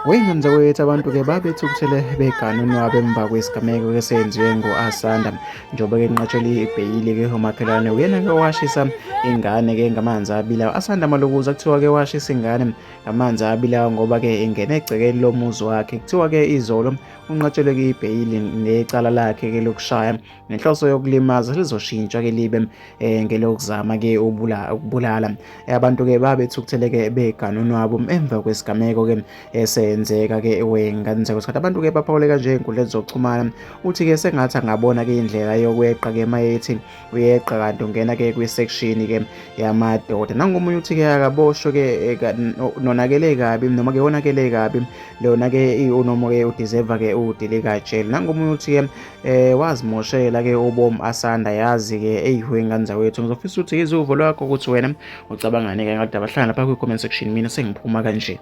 Wey'ngane zakwethu, abantu-ke babethukuthele begana unwabu emva kwesigameko esenziwe ngu-Asanda njengoba-ke enqatshelwe ibheyili-ke umakhelwane uyena-ke owashisa ingane-ke ngamanzi abilayo. Asanda Malukuza kuthiwa-ke washisa ingane ngamanzi abilayo ngoba-ke ingene egcekeni lomuzi wakhe. Kuthiwa-ke izolo unqatshelwe-ke ibheyili necala lakhe-ke lokushaya ngenhloso yokulimaza lizoshintsha-ke libe ngelokuzama ke ukubulala. Abantu ke babethukuthele ke begana unwabu emva kwesigameko ke esenzeka ke wengane zakwethu. Abantu ke baphawule kanje ey'nkundleni zokuxhumana, uthi ke sengathi angabona ke indlela yokweqa ke mayethi uyeqa kanti ungena ke kwi-section ke yamadoda. Nangomunye uthi ke akaboshwe ke nonakele kabi noma ke wonakele kabi lona ke unoma ke udeserve ke udilikajele. Nangomunye uthi ke wazimoshela ke ubomi Asanda, yazi ke eyi ngane zakwethu. Ngizofisa ukuthi ngizwe uvo lwakho ukuthi wena ucabangani ke ngalodaba. Hlangana lapha kwi-comment section, mina sengiphuma kanje.